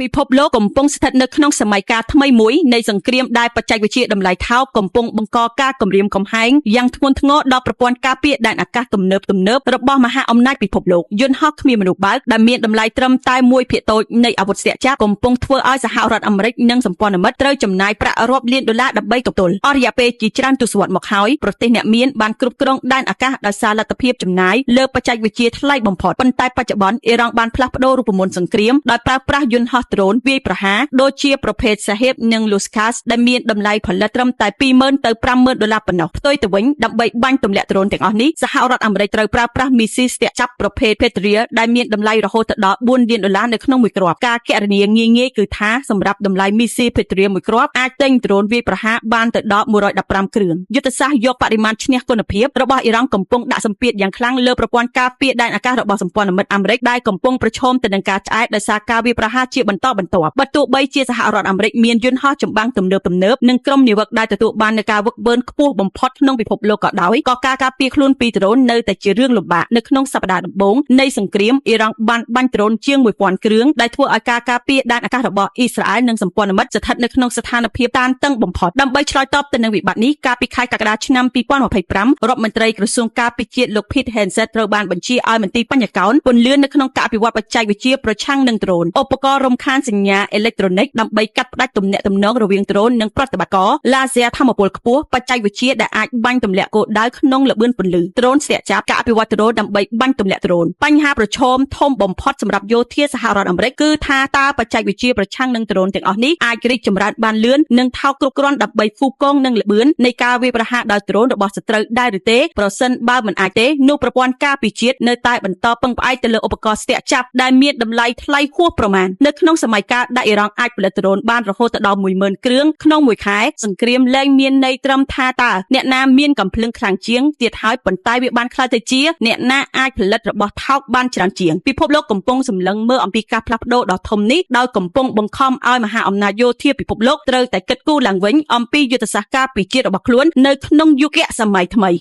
ពិភពលោកកំពុងស្ថិតនៅក្នុងសម័យកាលថ្មីមួយនៃសង្គ្រាមដែលបច្ចេកវិទ្យាតម្លៃថោកកំពុងបង្កការគំរាមកំហែងយ៉ាងធ្ងន់ធ្ងរដល់ប្រព័ន្ធការពារដែនអាកាសទំនើបៗរបស់មហាអំណាចពិភពលោកយន្តហោះគ្មានមនុស្សបើកដែលមានតម្លៃត្រឹមតែមួយភាគតូចនៃអាវុធស្ទាក់ចាប់កំពុងធ្វើឲ្យសហរដ្ឋអាមេរិកនិងសម្ព័ន្ធមិត្តត្រូវចំណាយប្រាក់រាប់លានដុល្លារដើម្បីទប់ទល់អស់រយៈពេលជាច្រើនទសវត្សរ៍មកហើយប្រទេសអ្នកមានបានគ្រប់គ្រងដែនអាកាសដោយសារលទ្ធភាពចំណាយលើបច្ចេកវិទ្យាថ្លៃបំផុតប៉ុន្តែបច្ចុប្បន្នអ៊ីរ៉ង់បានផ្លាស់ប្ដូររូបមន្តសង្គ្រាមដោយប្រើប្រាស់យន្តហោះដ្រូនវាយប្រហារដូចជាប្រភេទសាហេបនិង Luskas ដែលមានតម្លៃផលិតត្រឹមតែ20,000ទៅ50,000ដុល្លារប៉ុណ្ណោះផ្ទុយទៅវិញដើម្បីបាញ់ទម្លាក់ដ្រូនទាំងអស់នេះសហរដ្ឋអាមេរិកត្រូវប្រើប្រាស់មីស៊ីលស្ទាក់ចាប់ប្រភេទ Patriot ដែលមានតម្លៃរហូតដល់4លានដុល្លារនៅក្នុងមួយគ្រាប់ការគណនាងាយៗគឺថាសម្រាប់តម្លៃមីស៊ីល Patriot មួយគ្រាប់អាចទិញដ្រូនវាយប្រហារបានទៅដល់115គ្រឿងយុទ្ធសាស្ត្រយកបរិមាណឈ្នះគុណភាពរបស់អ៊ីរ៉ង់កំពុងដាក់សម្ពាធយ៉ាងខ្លាំងលើប្រព័ន្ធការពារដែនអាកាសរបស់សម្ព័ន្ធមិត្តអាមេរិកដែលកំពុងប្រឈមទៅនឹងការឆ្អែតដោយសារការវាយប្រហារជាបន្តបន្ទាប់បើទោះបីជាសហរដ្ឋអាមេរិកមានយន្តហោះចម្បាំងទំនើបៗនិងក្រុមនាវិកដែលទទួលបាននូវការហ្វឹកហ្វឺនខ្ពស់បំផុតក្នុងពិភពលោកក៏ដោយក៏ការការពារខ្លួនពីដ្រូននៅតែជារឿងលំបាកនៅក្នុងសប្តាហ៍ដំបូងនៃសង្គ្រាមអ៊ីរ៉ង់បានបាញ់ដ្រូនជាង1000គ្រឿងដែលធ្វើឲ្យការការពារដែនអាកាសរបស់អ៊ីស្រាអែលនិងសម្ព័ន្ធមិត្តស្ថិតនៅក្នុងស្ថានភាពតានតឹងបំផុតដើម្បីឆ្លើយតបទៅនឹងវិបត្តិនេះកាលពីខែកក្កដាឆ្នាំ2025រដ្ឋមន្ត្រីក្រសួងការពារជាតិលោក Pete Hegseth ត្រូវបានបញ្ជាឲ្យមន្ទីរបញ្ញកោណពន្លឿននៅក្នុងការអភិវឌ្ឍបច្ចេកវិទ្យាប្រឆាំងនឹងដ្រូនឧបករណ៍រំខានសញ្ញាអេឡិចត្រូនិកដើម្បីកាត់ផ្តាច់ទំនាក់ទំនងរវាងដ្រូននិងប្រតិបត្តិការឡាស៊ែរធម្មពលខ្ពស់បច្ចេកវិទ្យាដែលអាចបាញ់ទម្លាក់គោលដៅក្នុងល្បឿនពន្លឺដ្រូនស្ទាក់ចាប់ការអភិវឌ្ឍដ្រូនដើម្បីបាញ់ទម្លាក់ដ្រូនបញ្ហាប្រឈមធំបំផុតសម្រាប់យោធាសហរដ្ឋអាមេរិកគឺថាតើបច្ចេកវិទ្យាប្រឆាំងនឹងដ្រូនទាំងអស់នេះអាចរីកចម្រើនបានលឿននិងថោកគ្រប់គ្រាន់ដើម្បីផ្គូផ្គងនឹងល្បឿននៃការវាយប្រហារដោយដ្រូនរបស់សត្រូវដែរឬទេប្រសិនបើមិនអាចទេនោះប្រព័ន្ធការពារជាតិនៅតែបន្តពឹងផ្អែកទៅលើឧបករណ៍ស្ទាក់ចាប់ដែលមានតម្លៃថ្លៃហួសប្រមាណនៅក្នុងសម័យកាលដែលអ៊ីរ៉ង់អាចផលិតដ្រូនបានរហូតដល់10000គ្រឿងក្នុងមួយខែសង្គ្រាមលែងមានន័យត្រឹមថាតើអ្នកណាមានកំភ្លើងខ្លាំងជាងទៀតហើយប៉ុន្តែវាបានក្លាយទៅជាអ្នកណាអាចផលិតរបស់ថោកបានច្រើនជាងពិភពលោកកំពុងសម្លឹងមើលអំពីការផ្លាស់ប្ដូរដ៏ធំនេះដោយកំពុងបង្ខំឲ្យមហាអំណាចយោធាពិភពលោកត្រូវតែគិតគូរឡើងវិញអំពីយុទ្ធសាស្ត្រការពារជាតិរបស់ខ្លួននៅក្នុងយុគសម័យថ្មី។